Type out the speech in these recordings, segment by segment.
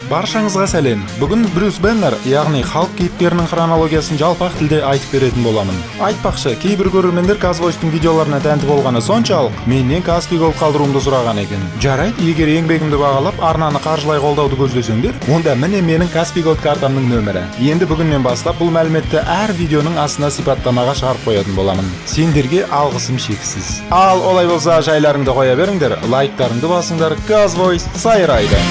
Баршаңызға сәлем! Бүгін Брюс Беннер, яғни Халк кейіпкерінің хронологиясын жалпақ тілде айтып беретін боламын. Айтпақшы, кейбір көрермендер Казвойстың видеоларына тәнті болғаны соншалық, менен Каспи Голд қалдыруымды сұраған екен. Жарайды, егер еңбегімді бағалап, арнаны қаржылай қолдауды көздесеңдер, онда міне менің Каспи Голд картамның нөмірі. Енді бүгіннен бастап бұл мәліметті әр видеоның астына сипаттамаға шығарып қоятын боламын. Сендерге алғысым шексіз. Ал олай болса, жайларыңды қоя беріңдер, лайктарыңды басыңдар, Казвойс сайрайды.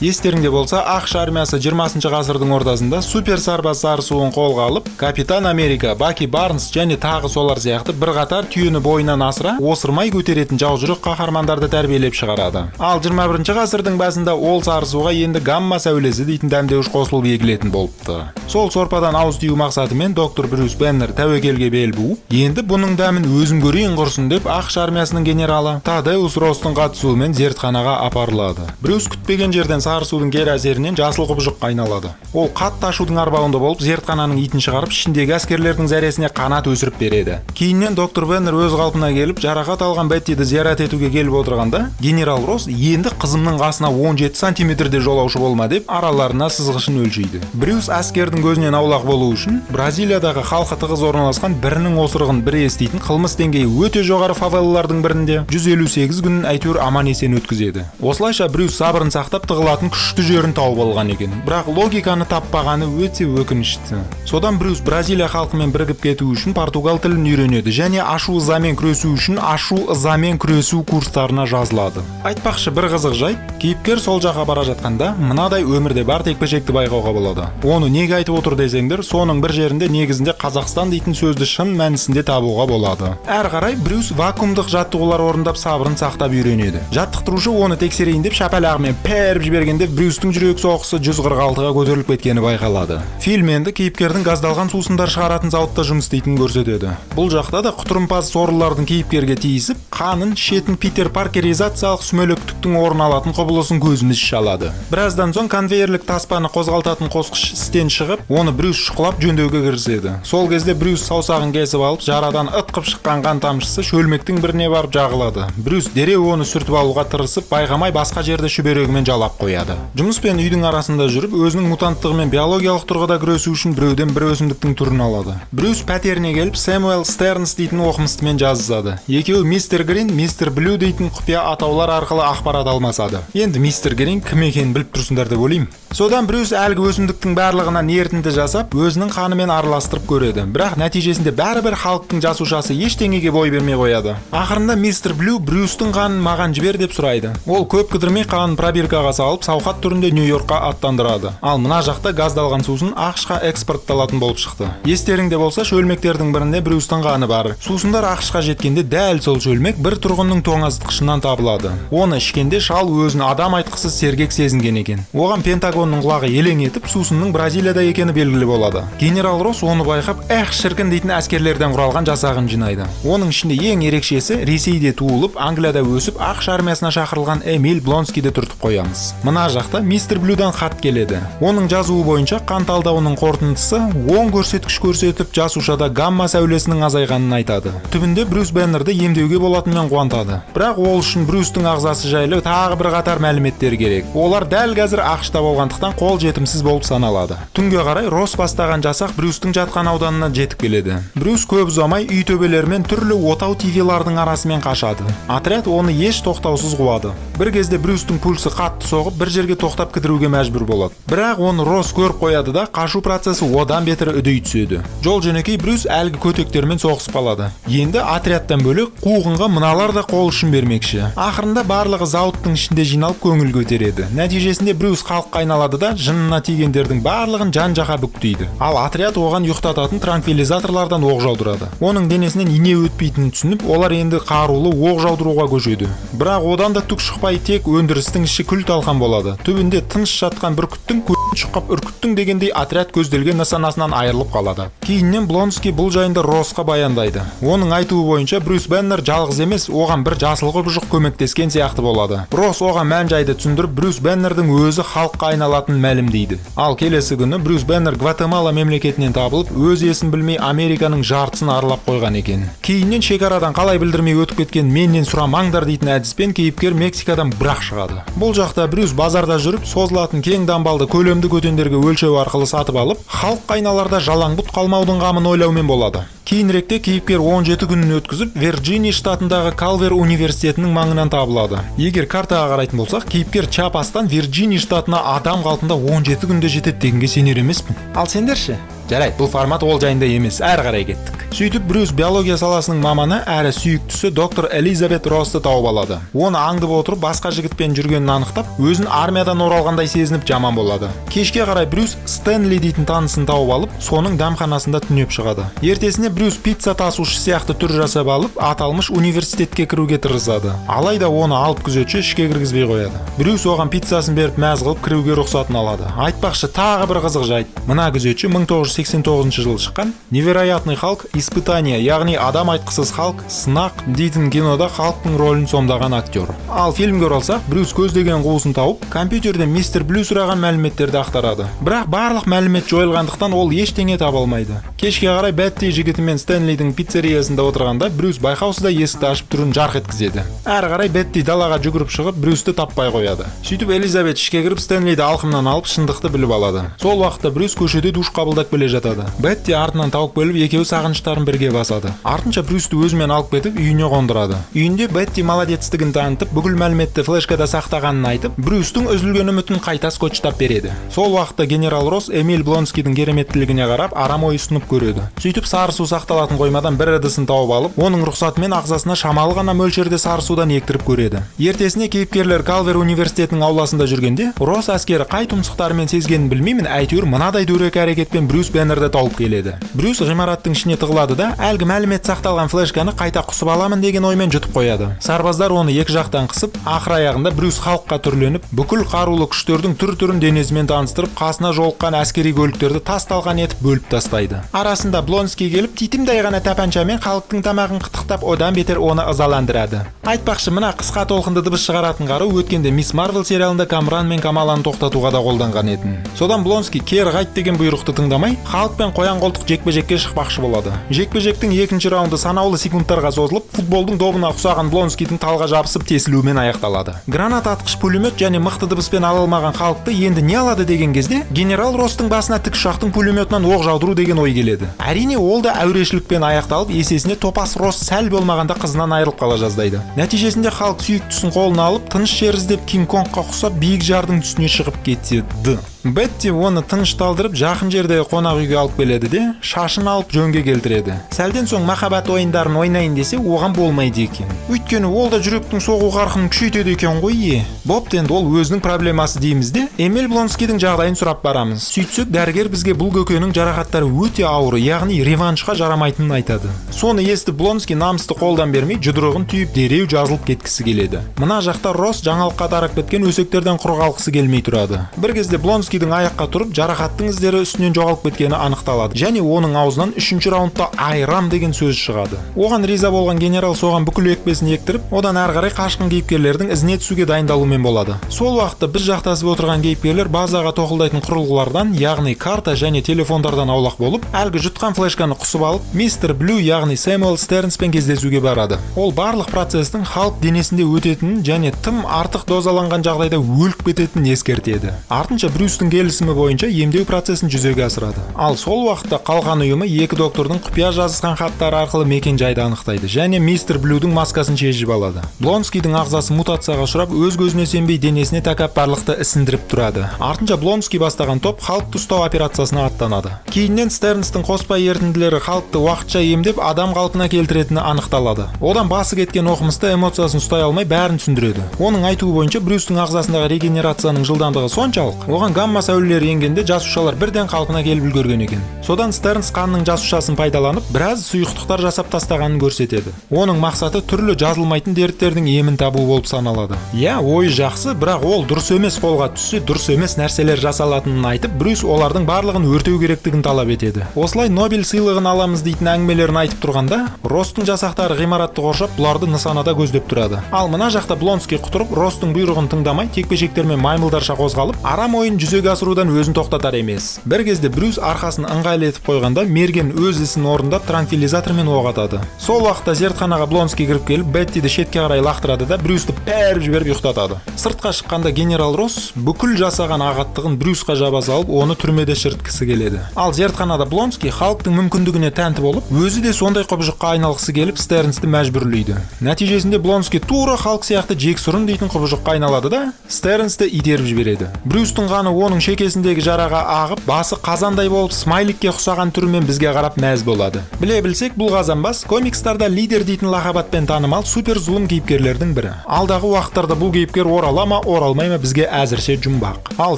Естеріңде болса, АҚШ армиясы 20 ғасырдың ортасында супер сарбаз сарысуын қолға алып, Капитан Америка, Баки Барнс және тағы солар сияқты бірқатар түйені бойынан асыра, осырмай көтеретін жаужүрек қаһармандарды тәрбиелеп шығарады. Ал 21 ғасырдың басында ол сарысуға енді гамма сәулесі дейтін дәмдеуіш қосылып егілетін болыпты. Сол сорпадан ауыз тию мақсатымен доктор Брюс Беннер тәуекелге бел буып, енді бұның дәмін өзім көрейін құрсын деп, АҚШ армиясының генералы Тадеус Ростың қатысуымен зертханаға апарылады. Брюс күтпеген жерден сарысудың кері әсерінен жасыл құбыжыққа айналады. Ол қатты ашудың арбауында болып, зертхананың итін шығарып, ішіндегі әскерлердің зәресіне қанат өсіріп береді. Кейіннен доктор Беннер өз қалпына келіп, жарақат алған Беттиді зиярат етуге келіп отырғанда, генерал Росс енді қызымның қасына 17 сантиметрде жолаушы болма деп, араларына сызғышын өлшейді. Брюс әскердің көзінен аулақ болу үшін Бразилиядағы халқы тығыз орналасқан, бірінің осырығын бірі еститін, қылмыс деңгейі өте жоғары фавелалардың бірінде 158 күнін әйтеуір аман есен өткізеді. Осылайша Брюс сабырын сақтап, тығылатын күшті жерін тауып алған екен, бірақ логиканы таппағаны өте өкінішті. Содан Брюс Бразилия халқымен бірігіп кету үшін португал тілін үйренеді және ашу ызамен күресу үшін ашу ызамен күресу курстарына жазылады. Айтпақшы, бір қызық жайт: кейіпкер сол жаққа бара жатқанда мынадай өмірде бар текпе-жекті байқауға болады. Оны неге айтып отыр десеңдер, соның бір жерінде негізінде Қазақстан дейтін сөзді шын мәнісінде табуға болады. Әрі қарай Брюс вакуумдық жаттығулар орындап, сабырын сақтап үйренеді. Жаттықтырушы оны тексерейін деп шапалағымен періп жібергенде, Брюстің жүрек соғысы 146-ға көтеріліп кеткені байқалады. Фильм енді кейіпкердің газдалған сусындар шығаратын зауытта жұмыс істейтінін көрсетеді. Бұл жақта да құтырымпаз сорлылардың кейіпкерге тиісіп, қанын ішетін Питер Паркеризациялық сүмелектіктің орын алатын құбылысын көзіміз шалады. Біраздан соң конвейерлік таспаны қозғалтатын қосқыш істен шығып, оны Брюс шұқылап жөндеуге кіріседі. Сол кезде Брюс саусағын кесіп алып, жарадан ытқып шыққан қан тамшысы шөлмектің біріне барып жағылады. Брюс дереу оны сүртіп алуға тырысып, байқамай басқа жерді шүберегімен жалап қояды. Жұмыс пен үйдің арасында жүріп, өзінің мутанттығымен биологиялық тұрғыда күресу үшін біреуден бір өсімдіктің түрін алады. Брюс пәтеріне келіп, Сэмюэл Стернс дейтін оқымыстымен жазысады. Екеуі Мистер Грин, Мистер Блю дейтін құпия атаулар арқылы ақпарат алмасады. Енді Мистер Грин кім екенін біліп тұрсыңдар деп ойлаймын. Содан Брюс әлгі өсімдіктің барлығынан ерітінді жасап, өзінің қанымен араластырып көреді, бірақ нәтижесінде бәрібір Халктың жасушасы ештеңеге бой бермей қояды. Ақырында Мистер Блю Брюстің қанын маған жібер деп сұрайды. Ол көп кідірмей қанын пробиркаға салып, сауқат түрінде Нью-Йоркқа аттандырады. Ал мына жақта газдалған сусын АҚШ-қа экспортталатын болып шықты. Естеріңде болса, шөлмектердің бірінде Брюстің қаны бар. Сусындар АҚШ-қа жеткенде, дәл сол шөлмек бір тұрғынның тоңазытқышынан табылады. Оны ішкенде шал өзін адам айтқысыз сергек сезінген екен. Оған Пентагонның құлағы елең етіп, сусынның Бразилияда екені белгілі болады. Генерал Росс оны байқап, эх шіркін дейтін әскерлерден құралған жасағын жинайды. Оның ішінде ең ерекшесі Ресейде туылып, Англияда өсіп, АҚШ армиясына шақырылған Эмиль Блонскийді түртіп қоямыз. Мына жақта Мистер Блюдан хат келеді. Оның жазуы бойынша, қан талдауының қорытындысы оң көрсеткіш көрсетіп, жасушада гамма сәулесінің азайғанын айтады. Түбінде Брюс Беннерді емдеуге болатынымен қуантады, бірақ ол үшін Брюстің ағзасы жайлы тағы бір қатар мәліметтер керек. Олар дәл қазір АҚШ-та болғандықтан, қол жетімсіз болып саналады. Түнге қарай Росс бастаған жасақ Брюстің жатқан ауданына жетіп келеді. Брюс көп ұзамай үй төбелерімен, түрлі отау ТВ-лардың арасымен қашады. Отряд оны еш тоқтаусыз қуады. Бір кезде Брюстің пульсі қатты соғып, бір жерге тоқтап кідіруге мәжбүр болады, бірақ оны Росс көріп қояды да, қашу процесі одан бетер үдей түседі. Жол жөнекей Брюс әлгі көтектермен соғысып қалады. Енді отрядтан бөлек қуғынға мыналар да қол ұшын бермекші. Ақырында барлығы зауыттың ішінде жиналып, көңіл көтереді. Нәтижесінде Брюс Халкқа айналады да, жынына тигендердің барлығын жан жаққа бүктейді. Ал отряд оған ұйықтататын транквилизаторлардан оқ жаудырады. Оның денесінен ине өтпейтінін түсініп, олар енді қарулы оқ жаудыруға көшеді, бірақ одан да түк шықпай, тек өндірістің іші күл талқан болады. Түбінде тыныш жатқан бүркіттің көтін шұқып үркіттің дегендей, отряд көзделген нысанасынан айырылып қалады. Кейіннен Блонский бұл жайында Россқа баяндайды. Оның айтуы бойынша, Брюс Беннер жалғыз емес, оған бір жасыл құбыжық көмектескен сияқты болады. Росс оған мән жайды түсіндіріп, Брюс Беннердің өзі Халкқа айналатынын мәлімдейді. Ал келесі күні Брюс Беннер Гватемала мемлекетінен табылып, өз есін білмей Американың жартысын аралап қойған екен. Кейіннен шекарадан қалай білдірмей өтіп кеткен, менен сұрамаңдар дейтін әдіспен кейіпкер Мексикадан бірақ шығады. Бұл жақта Брюс базарда жүріп, созылатын кең дамбалды көлемді көтендерге өлшеу арқылы сатып алып, Халк айналарда жалаңбұт қалмаудың қамын ойлаумен болады. Кейініректе кейіпкер 17 күнін өткізіп, Вирджиния штатындағы Калвер университетінің маңынан табылады. Егер картаға қарайтын болсақ, кейіпкер Чапастан Вирджиния штатына адам қалпында 17 күнде жетеді дегенге сенер емеспін. Ал сендер ше? Жарайды, бұл формат ол жайында емес, әрі қарай кеттік. Сөйтіп, Брюс биология саласының маманы әрі сүйіктісі доктор Элизабет Россты тауып алады. Оны аңдып отырып, басқа жігітпен жүргенін анықтап, өзін армиядан оралғандай сезініп жаман болады. Кешке қарай Брюс Стэнли дейтін танысын тауып алып, соның дәмханасында түнеп шығады. Ертесіне Брюс пицца тасушы сияқты түр жасап алып, аталмыш университетке кіруге тырысады. Алайда оны алып күзетші ішке кіргізбей қояды. Брюс оған пиццасын беріп, мәз қылып, кіруге рұқсатын алады. Айтпақшы, тағы бір қызық жайт: мына күзетші 1989 жылы шыққан «Невероятный Халк: Испытание», яғни адам айтқысыз Халк: Сынақ дейтін кинода Халктың рөлін сомдаған актер. Ал фильмге оралсақ, Брюс көздеген қуысын тауып, компьютерден мистер Блю сұраған мәліметтерді ақтарады. Бірақ барлық мәлімет жойылғандықтан, ол ештеңе таба алмайды. Кешке қарай Бетти жігітімен Стэнлидің пиццериясында отырғанда, Брюс байқаусызда есікті ашып, түрін жарқ еткізеді. Әрі қарай Бетти далаға жүгіріп шығып, Брюсті таппай қояды. Сөйтіп, Элизабет ішке кіріп, Стэнлиді алқымнан алып, шындықты біліп алады. Сол уақытта Брюс көшеде душ қабылдап келе жатады. Бетти артынан тауып келіп, екеуі сағыныштарын бірге басады. Артынша Брюсті өзімен алып кетіп, үйіне қондырады. Үйінде Бетти молодецтігін танытып, бүкіл мәліметті флешкада сақтағанын айтып, Брюстің үзілген үмітін қайта скотчтап береді. Сол уақытта генерал Росс Эмиль Блонскийдің кереметтілігіне қарап, арам ой ұсынып көреді. Сөйтіп, сары су сақталатын қоймадан бір ыдысын тауып алып, оның рұқсатымен ағзасына шамалы ғана мөлшерде сары судан ектіріп көреді. Ертесіне кейіпкерлер Калвер университетінің ауласында жүргенде, Росс әскері қай тұмсықтарымен сезгенін білмеймін, әйтеуір мынадай дөрекі әрекетпен Брюс Беннерді тауып келеді. Брюс ғимараттың ішіне тығылады да, әлгі мәлімет сақталған флешканы қайта құсып аламын деген оймен жұтып қояды. Сарбаздар оны екі жақтан қысып, ақыр аяғында Брюс Халыққа түрленіп, бүкіл қарулы күштердің түр түрін денесімен таныстырып, қасына жолыққан әскери көліктерді тас талқан етіп бөліп тастайды. Арасында Блонский келіп, титімдей ғана тапаншамен Халықтың тамағын қытықтап, одан бетер оны ызаландырады. Айтпақшы, мына қысқа толқынды дыбыс шығаратын қару өткенде «Мисс Марвел» сериалында Камран мен Камаланы тоқтатуға да қолданған етін. Содан Блонский кері қайт деген бұйрықты тыңдамай, Халықпен қоян қолтық жекпе жекке шықпақшы болады. Жекпе жектің екінші раунды санаулы секундтарға созылып, футболдың добына ұқсаған Блонскийдің талға жабысып тесілуімен аяқталады. Граната атқыш пулемет және мықты дыбыспен ала алмаған Халықты енді не алады деген кезде, генерал Ростың басына тікұшақтың пулеметінен оқ жаудыру деген ой келеді. Әрине, ол да әурешілікпен аяқталып, есесіне топас Рос сәл болмағанда қызынан айырылып қала жаздайды. Нәтижесінде Халк сүйіктісін қолына алып, тыныш жер іздеп, Кинг Конгқа ұқсап биік жардың үстіне шығып кетеді. Бетти оны тынышталдырып, жақын жердегі қонақ үйге алып келеді де, шашын алып, жөнге келтіреді. Сәлден соң махаббат ойындарын ойнайын десе, оған болмайды екен, өйткені ол да жүректің соғу қарқынын күшейтеді екен ғой. Е, бопты, енді ол өзінің проблемасы дейміз де, Эмиль Блонскийдің жағдайын сұрап барамыз. Сөйтсек, дәрігер бізге бұл көкенің жарақаттары өте ауыр, яғни реваншқа жарамайтынын айтады. Соны естіп, Блонский намысты қолдан бермей, жұдырығын түйіп, дереу жазылып кеткісі келеді. Мына жақта Росс жаңалыққа тарап кеткен өсектерден құр қалғысы келмей тұрады. Бір кезде Блонскийдің аяққа тұрып, жарақаттың іздері үстінен жоғалып кеткені анықталады және оның аузынан үшінші раундта «айрам» деген сөз шығады. Оған риза болған генерал соған бүкіл екпесін ектіріп, одан әрі қарай қашқын кейіпкерлердің ізіне түсуге дайындалумен болады. Сол уақытта біз жақтасып отырған кейіпкерлер базаға тоқылдайтын құрылғылардан, яғни карта және телефондардан аулақ болып, әлгі жұтқан флешканы құсып алып, мистер Блю, яғни Сэмюэл Стернспен кездесуге барады. Ол барлық процестің Халық денесінде өтетінін және тым артық дозаланған жағдайда өліп кететінін ескертеді. Артынша Брюстің келісімі бойынша емдеу процесін жүзеге асырады. Ал сол уақытта Қалқан ұйымы екі доктордың құпия жазысқан хаттары арқылы мекен жайды анықтайды және мистер Блюдің маскасын шешіп алады. Блонскийдің ағзасы мутацияға ұшырап, өз көзіне сенбей, денесіне тәкаппарлықты ісіндіріп тұрады. Артынша Блонский бастаған топ Халықты ұстау операциясына аттанады. Кейіннен Стернстің қоспа ерітінділері Халықты уақытша емдеп, адам қалпына келтіретіні анықталады. Одан басы кеткен оқымысты эмоциясын ұстай алмай, бәрін түсіндіреді. Оның айтуы бойынша, Брюстің ағзасындағы регенерацияның жылдамдығы соншалық, оған гамма сәулелері енгенде жасушалар бірден қалпына келіп үлгерген екен. Содан Стернс қанның жасушасын пайдаланып, біраз сұйықтықтар жасап тастағанын көрсетеді. Оның мақсаты түрлі жазылмайтын дерттердің емін табу болып саналады. Иә, ойы жақсы, бірақ ол дұрыс емес қолға түссе, дұрыс емес нәрселер жасалатынын айтып, Брюс олардың барлығын өртеу керектігін талап етеді. Осылай Нобель сыйлығын аламыз дейтін әңгімелерін айтып тұрғанда, Ростың жасақтары ғимаратты қоршап, бұларды нысанада көздеп тұрады. Ал мына жақта Блонский құтырып, Ростың бұйрығын тыңдамай, текпешектермен маймылдарша қозғалып, арам ойын жүзеге. жүзеге асырудан өзін тоқтатар емес. Бір кезде Брюс арқасын ыңғайлы етіп қойғанда, мерген өз ісін орындап, транквилизатормен оқ атады. Сол уақытта зертханаға Блонский кіріп келіп, Беттиді шетке қарай лақтырады да, Брюсті пәріп жіберіп ұйықтатады. Сыртқа шыққанда генерал Росс бүкіл жасаған ағаттығын Брюсқа жаба салып, оны түрмеде шіріткісі келеді. Ал зертханада Блонский Халктың мүмкіндігіне тәнті болып, өзі де сондай құбыжыққа айналғысы келіп, Стернсті мәжбүрлейді. Нәтижесінде Блонский тура Халк сияқты Жексұрын дейтін құбыжыққа айналады да, Стернсті итеріп жібереді. Брюстің қаны оның шекесіндегі жараға ағып, басы қазандай болып, смайликке ұқсаған түрімен бізге қарап мәз болады. Біле білсек, бұл қазанбас комикстарда Лидер дейтін лақап атпен танымал супер зұлым кейіпкерлердің бірі. Алдағы уақыттарда бұл кейіпкер орала ма, оралмай ма, бізге әзірше жұмбақ. Ал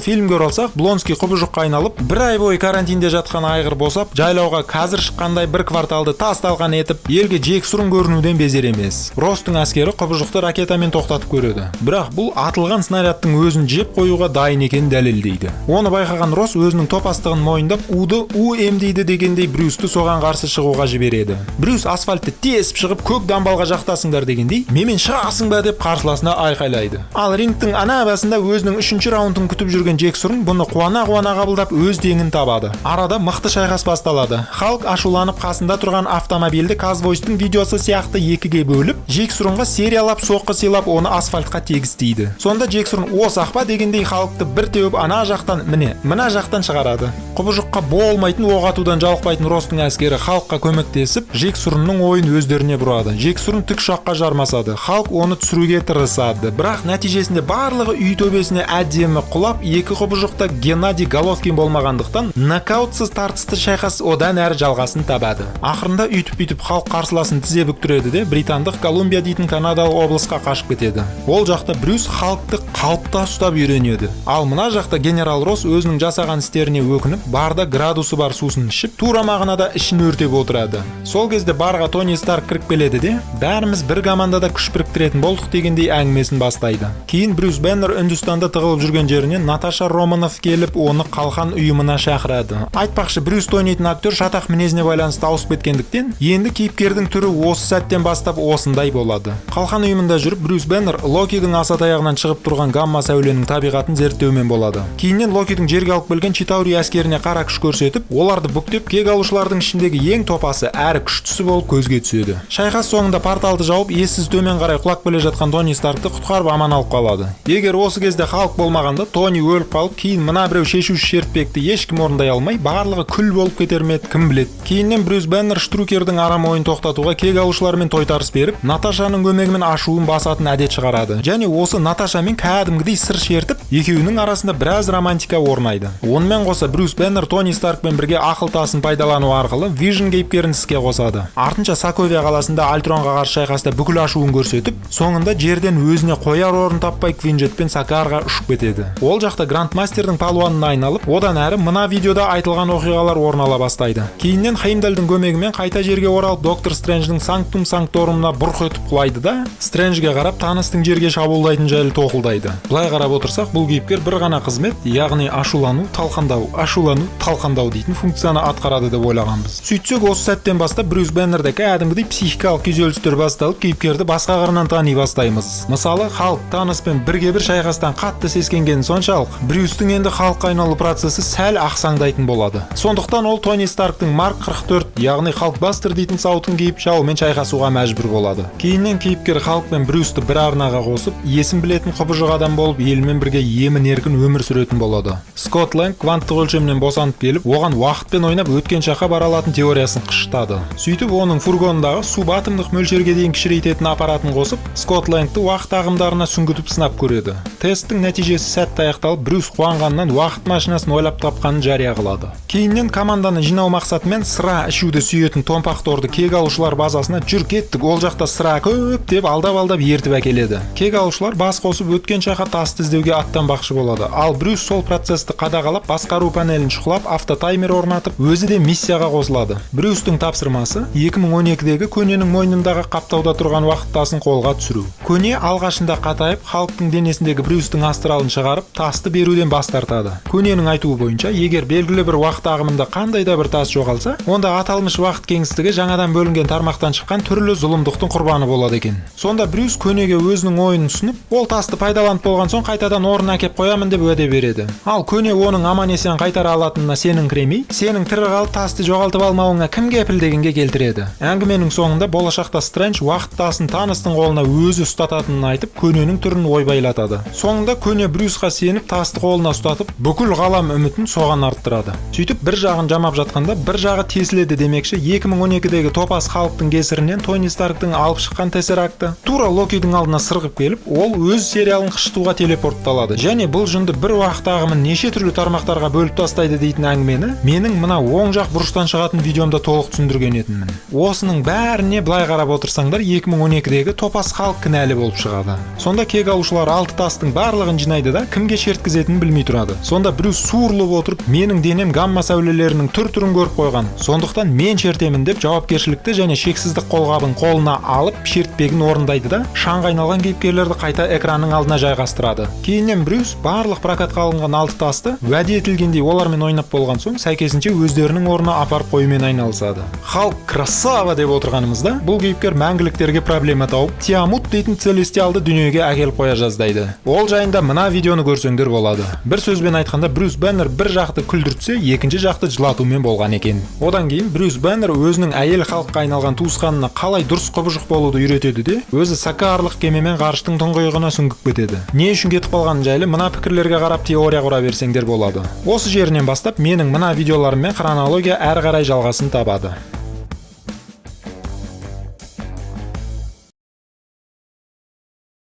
фильмге оралсақ, Блонский құбыжыққа айналып, бір ай бойы карантинде жатқан айғыр босап, жайлауға қазір шыққандай бір кварталды тас талқан етіп, елге жексұрын көрінуден безер емес. Ростың әскері құбыжықты ракетамен тоқтатып көреді, бірақ бұл атылған снарядтың өзін жеп қоюға дайын екенін дәлелдейді. Оны байқаған Рос өзінің топастығын мойындап, уды у емдейді дегендей, Брюсті соған қарсы шығуға жібереді. Брюс асфальтты тесіп шығып, көк дамбалға жақтасыңдар дегендей, менімен шығасың ба деп қарсыласына айқайлайды. Ал рингтің ана басында өзінің үшінші раундын күтіп жүрген Жексұрын бұны қуана қуана қабылдап, өз теңін табады. Арада мықты шайқас басталады. Халк ашуланып, қасында тұрған автомобильді Казвойстың видеосы сияқты екіге бөліп, Жексұрынға сериялап соққы сыйлап, оны асфальтқа тегістейді. Сонда Жексұрын осақ па дегендей, Халкты бір теуіп, ана жақтан міне, мына жақтан шығарады. Құбыжыққа болмайтын оқ атудан жалықпайтын Ростың әскері Халыққа көмектесіп, Жексұрынның ойын өздеріне бұрады. Жексұрын тікұшаққа жармасады. Халк оны түсіруге тырысады, бірақ нәтижесінде барлығы үй төбесіне әдемі құлап, екі құбыжық та Геннадий Головкин болмағандықтан, нокаутсыз тартысты шайқас одан әрі жалғасын табады. Ақырында үйтіп бүйтіп Халк қарсыласын тізе бүктіреді де, Британдық Колумбия дейтін канадалық облысқа қашып кетеді. Ол жақта Брюс Халкты қалыпта ұстап үйренеді. Ал мына жақта генерал Росс өзінің жасаған істеріне өкініп, барда градусы бар сусын ішіп, тура мағынада ішін өртеп отырады. Сол кезде барға Тони Старк кіріп келеді де, бәріміз бір командада күш біріктіретін болдық дегендей әңгімесін бастайды. Кейін Брюс Беннер Үндістанда тығылып жүрген жерінен Наташа Романов келіп, оны Қалқан ұйымына шақырады. Айтпақшы, Брюсті ойнайтын актер шатақ мінезіне байланысты ауысып кеткендіктен, енді кейіпкердің түрі осы сәттен бастап осындай болады. Қалқан ұйымында жүріп, Брюс Беннер Локидің аса таяғынан шығып тұрған гамма сәуленің табиғатын зерттеумен болады. Кейіннен Локидің жерге алып келген Читаури әскеріне қара күш көрсетіп, оларды бүктеп, кек алушылардың ішіндегі ең топасы әрі күштісі болып көзге түседі. Шайқас соңында порталды жауып, ессіз төмен қарай құлап келе жатқан Тони Старкты құтқарып, аман алып қалады. Егер осы кезде Халк болмағанда, Тони өліп қалып, кейін мына біреу шешуші шертпекті ешкім орындай алмай, барлығы күл болып кетер ме еді, кім біледі. Кейіннен Брюс Беннер Штрукердің арам ойын тоқтатуға кек алушылармен тойтарыс беріп, Наташаның көмегімен ашуын басатын әдет шығарады және осы Наташамен кәдімгідей сыр шертіп, екеуінің арасында біраз романтика орнайды. Онымен қоса Брюс Беннер Тони Старкпен бірге ақыл тасын пайдалану арқылы Вижн кейіпкерін іске қосады. Артынша Соковия қаласында Альтронға қарсы шайқаста бүкіл ашуын көрсетіп, соңында жерден өзіне қояр орын таппай, Квинджетпен Сакарға ұшып кетеді. Ол жақта Грандмастердің палуанына айналып, одан әрі мына видеода айтылған оқиғалар орын ала бастайды. Кейіннен Хеймдальдың көмегімен қайта жерге оралып, Доктор Стрэндждің Санктум Санкторумына бұрқ етіп құлайды да, Стрэнджге қарап, Таностың жерге шабуылдайтын жайлы тоқылдайды. Былай қарап отырсақ, бұл кейіпкер бір ғана қызмет, яғни ашулану, талқандау, ашулану, талқандау дейтін функцияны атқарады деп ойлағанбыз. Сөйтсек, осы сәттен бастап Брюс Беннерде кәдімгідей психикалық күйзелістер басталып, кейіпкерді басқа қырынан тани бастаймыз. Мысалы, Халк Таноспен бірге бір шайқастан қатты сескенгені соншалық, Брюстің енді Халкқа айналу процесі сәл ақсаңдайтын болады. Сондықтан ол Тони Старктың Марк 44, яғни Халкбастер дейтін сауытын киіп, жауымен шайқасуға мәжбүр болады. Кейіннен кейіпкер Халк пен Брюсті бір арнаға қосып, есін білетін құбыжық адам болып, елмен бірге емін еркін өмір сүретін болады. Скотт Лэнг кванттық өлшемнен босанып келіп, оған уақытпен ойнап, өткен шаққа бара алатын теориясын қышытады. Сөйтіп, оның фургонындағы субатомдық мөлшерге дейін кішірейтетін аппаратын қосып, Скотт Лэнгті уақыт ағымдарына сүңгітіп сынап көреді. Тесттің нәтижесі сәтті аяқталып, Брюс қуанғаннан уақыт машинасын ойлап тапқанын жария қылады. Кейіннен команданы жинау мақсатымен сыра ішуді сүйетін томпақ Торды кек алушылар базасына «жүр, кеттік, ол жақта сыра көп» деп алдап алдап ертіп әкеледі. Кек алушылар бас қосып, өткен шаққа тасты іздеуге аттанбақшы болады. Ал Брюс сол процесті қадағалап, басқару панелін шұқылап, автотаймер орнатып, өзі де миссияға қосылады. Брюстің тапсырмасы: 2012-дегі көненің мойнындағы қаптауда тұрған уақыт тасын қолға түсіру. Көне алғашында қатайып, Халктың денесіндегі Брюстің астралын шығарып, тасты беруден бас тартады. Көненің айтуы бойынша, егер белгілі бір уақыт ағымында қандай да бір тас жоғалса, онда аталмыш уақыт кеңістігі жаңадан бөлінген тармақтан шыққан түрлі зұлымдықтың құрбаны болады екен. Сонда Брюс көнеге өзінің ойын ұсынып, ол тасты пайдаланып болған соң, қайтадан орнына әкеп қоямын деп уәде береді. береді. Ал көне оның аман-есен қайтара алатынына сеніңкіремей, сенің тірі қалып, тасты жоғалтып алмауыңа кім кепіл дегенге келтіреді. Әңгіменің соңында болашақта Стрэндж уақыт тасын Таностың қолына өзі ұстататынын айтып, көненің түрін ойбайлатады. Соңында көне Брюсқа сеніп, тасты қолына ұстатып, бүкіл ғалам үмітін соған арттырады. Сөйтіп, бір жағын жамап жатқанда бір жағы тесіледі демекші, 2012-дегі топас Халктың кесірінен Тони Старктың алып шыққан Тессеракты тура Локидің алдына сырғып келіп, ол өз сериалын қышытуға телепортталады және бұл жынды бір уақыт ағымын неше түрлі тармақтарға бөліп тастайды дейтін әңгімені менің мына оң жақ бұрыштан шығатын видеомда толық түсіндірген едіммін. Осының бәріне былай қарап отырсаңдар, 2012-дегі топас Халк кінәлі болып шығады. Сонда кек алушылар алты тастың барлығын жинайды да, кімге шерткізетінін білмей тұрады. Сонда Брюс суырылып отырып, менің денем гамма сәулелерінің түр түрін көріп қойған, сондықтан мен шертемін деп, жауапкершілікті және шексіздік қолғабын қолына алып, шертпегін орындайды да, шаңға айналған кейіпкерлерді қайта экранның алдына жайғастырады. Кейіннен Брюс барлық прокатқа алынған алты тасты уәде етілгендей олармен ойнап болған соң, сәйкесінше өздерінің орнына апарып қоюмен айналысады. Халк красава деп отырғанымызда, бұл кейіпкер мәңгіліктерге проблема тауып, Тиамут дейтін целестиалды дүниеге әкеліп қоя жаздайды. Ол жайында мына видеоны көрсеңдер болады. Бір сөзбен айтқанда, Брюс Беннер бір жақты күлдіртсе, екінші жақты жылатумен болған екен. Одан кейін Брюс Беннер өзінің әйел Халыққа айналған туысқанына қалай дұрыс құбыжық болуды үйретеді де, өзі сакаарлық кемемен ғарыштың тұңғиығына сүңгіп кетеді. Не үшін кетіп қалғаны жайлы мына пікірлерге қарап теория құра берсеңдер болады. Осы жерінен бастап менің мына видеоларыммен хронология әрі қарай жалғасын табады.